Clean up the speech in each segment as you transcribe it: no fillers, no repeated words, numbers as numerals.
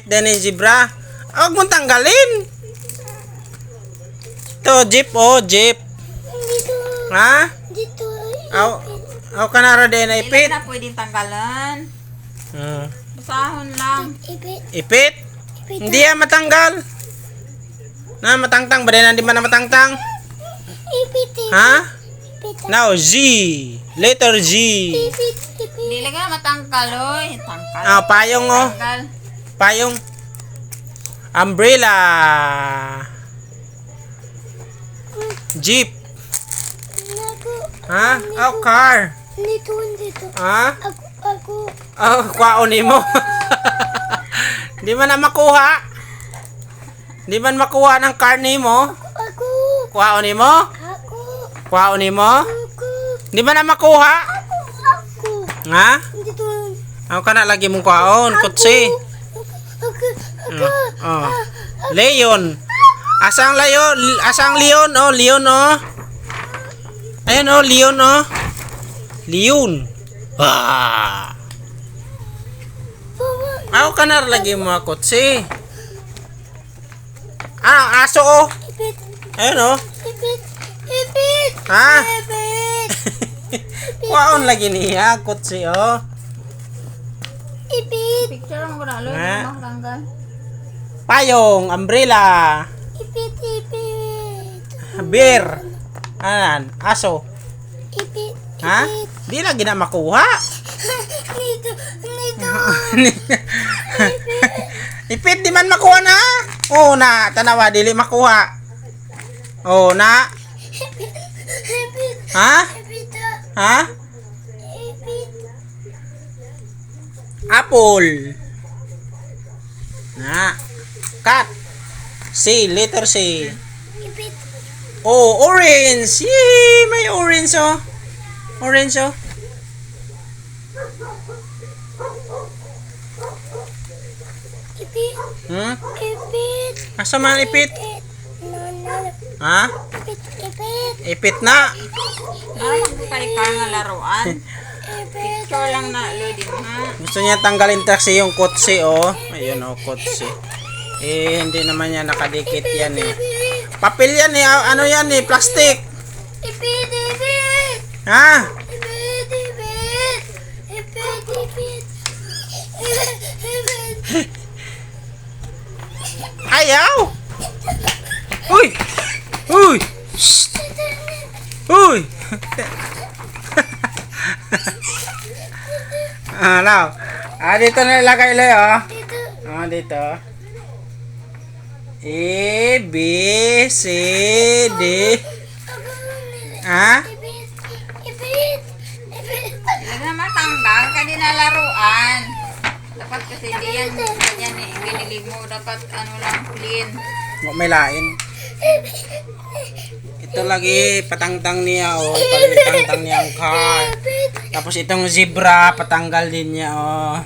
Ipit din yung zebra. Huwag mong tanggalin. Ito, jeep oh, jeep. Dito. Ha? Dito. Aw, aw kanara din na Hindi ipit. na pwedeng tanggalan. Basahon lang. Ipit. Ipit? Ipit. Hindi yan matanggal. Na, matangtang ba din? Hindi man na matangtang? Ipit. Ipit. Ha? Ipit. Now, G. Letter G. Ipit. Ipit. Hindi lang na matanggal, oy. Tangkal. Ah, payong oh. Tanggal. Payong. Umbrella. Jeep. Naku. Ha? Oh, car. Dito. Dito. Ha? Ako. Ako. Oh, kwaon mo. Di man na makuha. Di man makuha ng car nimo. Ako. Kwaon nimo? Ako. Kwaon nimo? Ako. Di man na makuha. Ako. Ako. Ha? Dito. Ako ka na lagi mong kwaon, kutsi. Ako. Ako. Oh. Leon. Asang layo? Asang leon? Oh, leon oh. Ayun oh, leon oh. Leon. Ah. Mama. Ako ka na lagi mga kutsi. Ah, aso oh. Ipit. Ayun oh. Ipit. Ipit. Ha? Ipit. Kwaon lagi niya, kutsi oh. Ipit. Picture mo na, loy. Nga. Hindi matanggal. Payong, umbrella, Ipit. Ipit. beer. Anan, aso. Ipit. Ha? Ipit. Di lagi na makuha. Dito. Dito. Ipit di man makuha na. Oo na, tanawa dili makuha. Oo na. Ipit. Ipit. Ha? Ipit. Ha? Ipit. Apple. Na. Cat. C, letter C. Ipit. Oh, orange. Yay, may orange oh. Orange oh. Ipit. Ipit. Asa man ipit? Ipit. No, no. Ha? Ipit. Ipit. Ipit na. Ano kay car nga laruan? Ipit. Picture lang na, loy, di ma. Gusto niya tanggalin taxi yung kotse oh. Ayun oh, kotse. Eh, hindi naman niya nakadikit yan eh. Papel yan eh. Ano yan eh? Plastic. Ipit. Ipit. Ha? Ipit. Ipit. Ipit. Ipit. Ipit. Ayaw! Uy! Uy! Shh! Uy! Ano? Ah, dito na ilagay ulit, oh. Dito. Ah, dito. A, B, C, D. Ako. Ha? Ipit. Ipit. Ipit. Hindi na matanggal, kani na laruan. Dapat kasi di yan, ganyan eh, binili mo. Dapat ano lang, clean. May lain. Ito lagi, patangtang niya, oh. Patangtang niya ang car. Ipit. Tapos itong zebra, patanggal din niya, oh.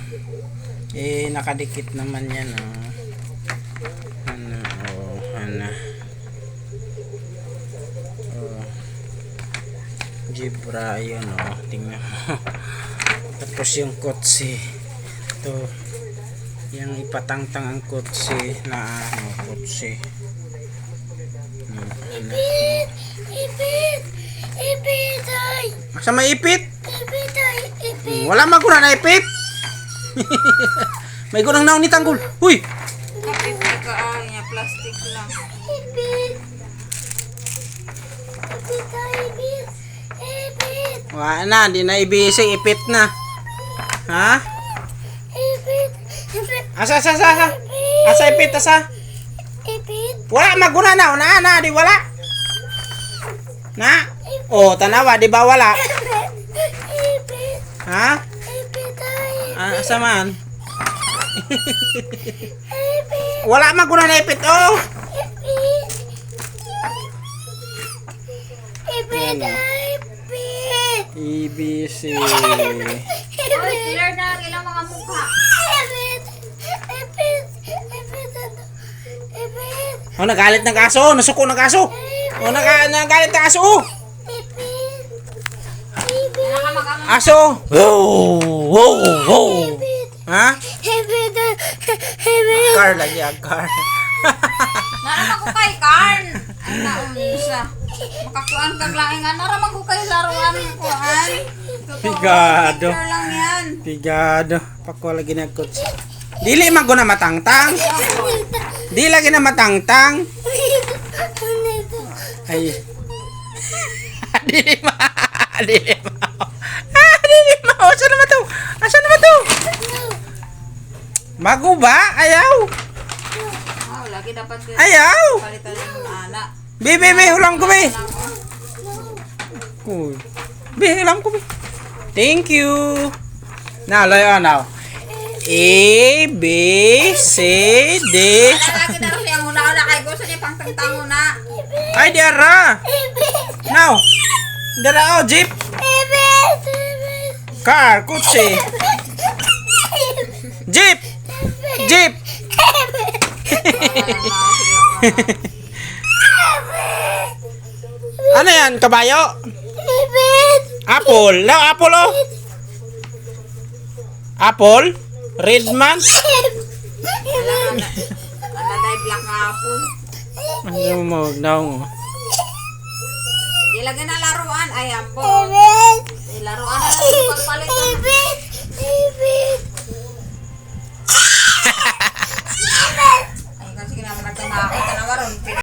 Eh, nakadikit naman yan, oh. Ano, oh, ano. Oh. Zebra, ayun, oh. Tingnan mo. Tapos yung kotse. Ito, yung ipatangtang ang kotse na, ano, kotse. Ano. Ipit. Ipit. Ipit. Ay. Asa may ipit? Ipit. Ay. Ipit. Wala maguna na ipit. May gunang naon ni Tanggol. Uy! Kapit ka, ah, niya, plastic lang. Ipit. Ipit. Ay. Ipit. Ipit. Wala na, di na ibisi, ipit na. Ha? Ipit. Ipit. Asa, asa, asa, asa? Asa ipit, asa? Ipit. Wala, maguna na, una na, di wala. Na? Oh, tanawa, di ba wala? Ipit. Ipit. Ha? Ipit. Ay. Ah, asa man? Ipit. Wala maguna na ipit, oh! Ipit. Ipit. Ay. Ipit. ABC. Oy, clear na ang ilang mga mukha. Ipit. Ipit. Ipit. Ipit. Oh, nagalit ng kaso, oh, nasuko ng kaso. Oh, nagalit ng aso, oh. Ipit. Ipit. Aso. Oh, oh, oh. Ipit. Ha? Ipit. Car lagi ang car. Naraman ko kay Karn. Ay naunsa. Makakuan kag laing nga naraman ko kay laruan kuan. Totoo, Pigado. picture lang yan. Pigado. Pakuha lagi na kotse. Dili man ko na matangtang. Di lagi na matangtang. Ay. Dili ma. Dili ma. Ah, dili ma. Asa naman to? Asa naman to? Maguba? Ayaw. Oh, lagi dapat Ayaw. palitan ng ana. Be, be, be. Hulam ko, be. Lang, oh. Cool. Be, hulam ko, be. Thank you. Now, layo now. A, B, C, D. Wala lagi na siya ang una-una kay gusto niya pang tangtango na. Ay, diara. Now. Dara, oh, jeep. Car, kotse. Jeep. Jeep. Ano yan, kabayo? Apple. Now, apple, oh. Apple? Red man? Ana dai black apple. Ano mo, now, oh. Di lagi na laruan ay ampo. Di laruan na lang pagpalit.